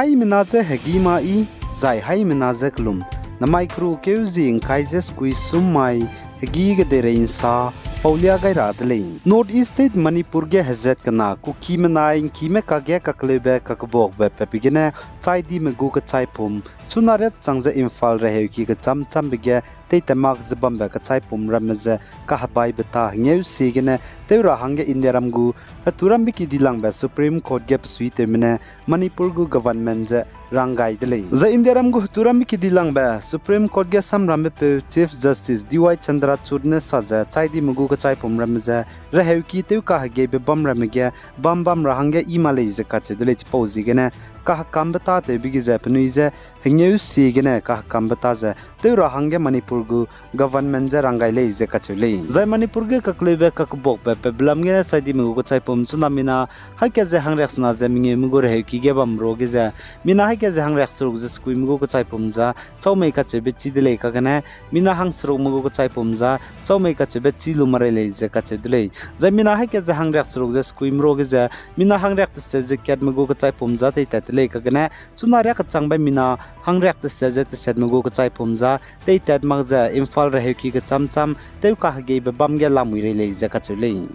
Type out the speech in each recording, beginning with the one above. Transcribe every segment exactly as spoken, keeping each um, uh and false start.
Haimena je hegî ma i, zai haimena je kelum, namai keru keu zi ngkai ze sekui sum mai, hegî kedeirei nsa, paulia gai ra de lei. North East State Manipur ge hezat kena Kukime nai ngkime kage kakleube kakbuakbe pepe gene, chaidime gu kechaipum, chuna riat chang ze Imphal reheuki kecham chambe ge, teitat mak ze bambe kechaipum ramme ze kahebaibe ta hengeu sie gene, tew ra hangge Indiaram gu heturambe kidilangbe Supreme Court ge besuitewme ne, Manipur gu government ze rang gai de lei. Zai Indiaram gu heturambe kidilangbe Supreme Court ge samrambe peu Chief Justice D Y Chandrachud ne sa ze chaidime gu kechaipum ramme ze reheuki tew kahegeibe bam ramme ge bam bam ra hangge i ma lei ze kacheu de lei. Chipau ziegene kahekambe tâtewbe ge ze penui ze hengeu sie gene kahekambe ta ze tew ra hangge Manipur gu government ze rang gai lei ze kacheu lei. Zai Manipur ge kakleube kakbuakbe pebelam gene chaidime gu kechaipum chuna mina haî kat ze hangriaksena ze mengeume gu reheuki ge bam ruage ze, mina haî kat ze hangriakseruk ze sekuime gu kechaipum za chau mei kacheube chî de lei kagene, mina hangserukme gu kechaipum za chau mei kacheube chî lu ma rei lei ze kacheu de lei. Zai mina haî kat ze hangriakseruk ze sekuime ruage ze, mina hangriak teset ze katme gu kechaipum za teitat de lei kagene, chuna riak kechangbe mina hangriak teset ze tesetme gu kechaipum za teitat mak ze Imphal reheuki kecham cham tew kahegeibe bam ge lamui rei lei ze kacheu lei.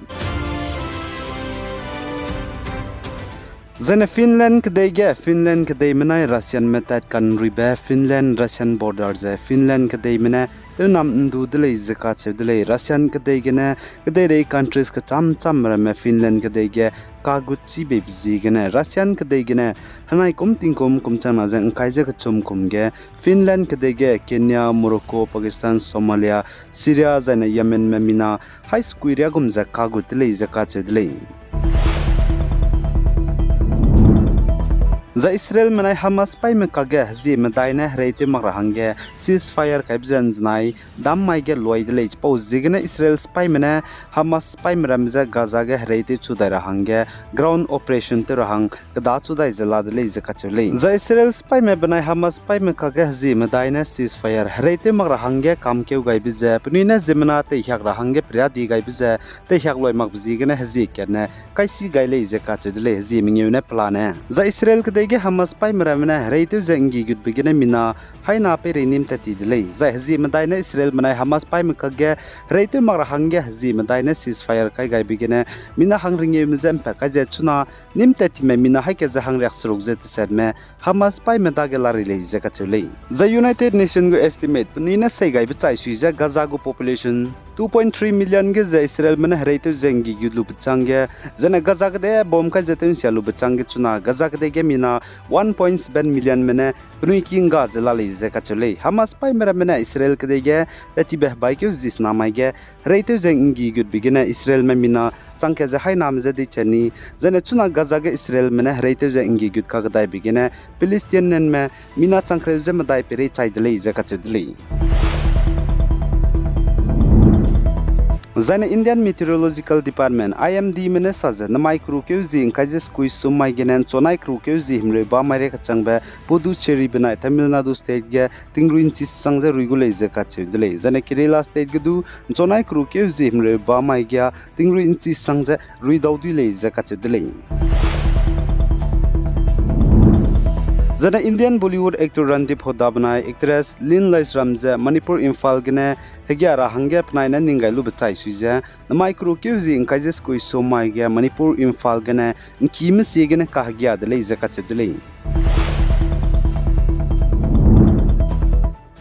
Zaine Finland kedei ge, Finland kedeime nai Russianme tat kanruibe Finland Russian border ze Finland kedeime ne tewnam ndu de lei ze kacheu de lei. Russian kedei gene kedeirei countries kecham cham ramme Finland kedei ge kagut chî beibe ziegene Russian kedei gene henai kum tingkum kum changna ze ngkai ze kechum kum ge Finland kedei ge Kenya, Morocco, Pakistan, Somalia, Syria zaine Yemenme mina haî sekui riagum ze kagut de lei ze kacheu de lei. Zai Israelme nai Hamas sipaîme kakge hezie medai ne hereitew mak ra hangge ceasefire kaibe ze nzenai dam mai ge luai de lei. Chipau ziegene Israel sipaîme ne Hamas sipaîme ramme ze Gaza ge hereitew chu dai ra hangge ground operation tew ra hang keda chu dai ze la de lei ze kacheu lei. Zai Israel sipaîme benai Hamas sipaîme kakge hezie medai ne ceasefire hereitew mak ra hangge kamkeu gaibe ze penui ne ziemmena teihiak ra hangge peria di gaibe ze teihiak luai makbe ziegene hezie katne kaisi gai lei ze kacheu de lei, hezie mengeu ne pelane. Zai Israel kedei ge Hamas sipaîme ramme ne hereitew ze nggigutbe gene mina haîna peirei nîm tat ti de lei. Zai hezie medai ne Israelme nai Hamas sipaîme kakge hereitew mak ra hangge hezie medai ne ceasefire kai gaibe gene mina hangrengeume ze mpat kai ze chuna nîm tat time mina haî kat ze hangriakseruk ze tesetme Hamas sipaîme dage la rei lei ze kacheu lei. Zai United Nation gu estimate penui ne sei gaibe chai sui ze Gaza gu population two point three million ge ze Israelme ne hereitew ze nggigut lube chângge, zaine Gaza kedei bom kai ze tew'nsia lube chângge chuna Gaza kedei ge mina one point seven millionme ne penui ki ngga ze la lei ze kacheu lei. Hamas sipaîme ramme ne Israel kedei ge tat tibe hebaikeu zi sena mai ge hereitew ze nggigutbe gene Israelme mina chang kat ze haîname ze deichani, zaine chuna Gaza ge Israelme ne hereitew ze nggigut kakedaibe gene Palestinianme mina changkereu ze medai peirei chai de lei ze kacheu de lei. Zaine Indian Meteorological Department, I M Dme ne sa ze namai keru keu zi ngkai ze sekui sum mai gene nchonai keru keu zi himreu ba mai re kechangbe Puducherry benai Tamil Nadu state ge tingrui nchi sang ze rui gu lei ze kacheu de lei. Zaine Kerala state ge du nchonai keru keu zi himreu ba mai ge tingrui nchi sang ze rui dau dui lei ze kacheu de lei. Zaine Indian Bollywood actor Randeep Hooda benai actress Lin Laisram ze Manipur Imphal gene hegia ra hangge penai ne ning gai lube chai sui ze namai keru keu zi ngkai ze sekui sum mai ge Manipur Imphal gene ngkime sie gene kahegia de lei ze kacheu de lei.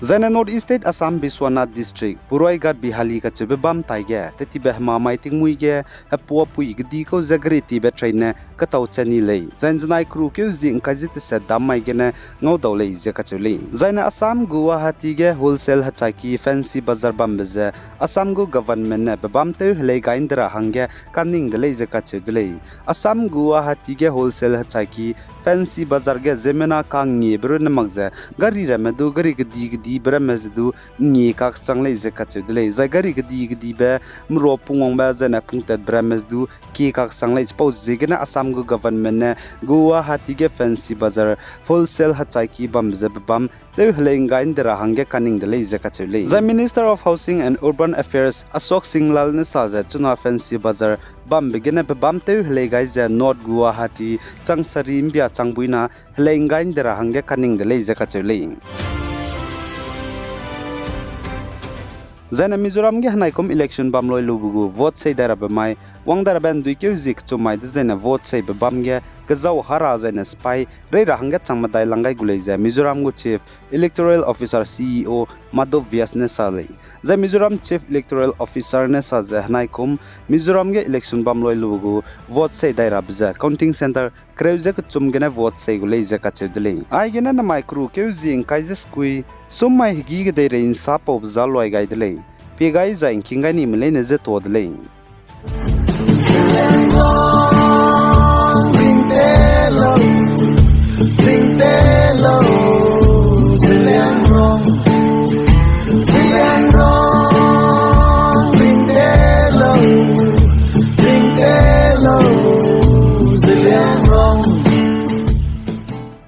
Zaine North East State Assam Biswanath District, Boraighat Behali kacheube bam tai ge tat tibe hemamai tingmuî ge hepuapui kedi kau ze gari tibe train ne ketau chani lei. Zaine nchonai keru keu zi ngkai ze teset dam mai gene ngau dau lei ze kacheu lei. Zaine Assam Guwahati ge wholesale hechaiki Fancy Bazar bambe ze Assam gu government ne pebâm tew helei gai nde ra hangge kaning de lei ze kacheu de lei. Assam Guwahati ge wholesale hechaiki Fancy Bazar ge ziemmena kangiebe runne mak ze gari ramme du, gari kedi kedibe ramme ze du ngi kaksang lei ze kacheu de lei. Zai gari kedi kedibe merua pungwangbe zaine pungtatbe ramme ze du ki kaksang lei. Chipau ziegene Assam gu government ne Guwahati ge Fancy Bazar wholesale hechaiki bambe ze pebâm tew helei nggai nde ra hangge kaning de lei ze kacheu lei. Zai Minister of Housing and Urban Affairs Ashok Singhal ne sa ze chuna Fancy Bazar bambe gene pebâm tew helei gai ze North Guwahati chang sari mbia changbuina helei nggai nde ra hangge kaning de lei ze kacheu lei. Zaine Mizoram ge henaikum election bam loi lube gu vote sei dai rabe mai, wang dai rabe ndui keu zie kechum mai dezaine vote seibe bâm ge kezau hara zaine sipai rei ra hangge chang medai lang gai gu lei ze Mizoram gu Chief Electoral Officer, C E O Madhav Vyas ne sa lei. Zai Mizoram Chief Electoral Officer ne sa ze henaikum Mizoram ge election bam loi lube gu vote sei dai rabe ze counting centre kereu ze kechum gene vote sei gu lei ze kacheu de lei. Aigene namai keru keu zie ngkai ze sekui, sum mai hegî kedeirei nsa paube za luai gai de lei. Pie gai zai ngking gai nime leine ze tuâ de lei.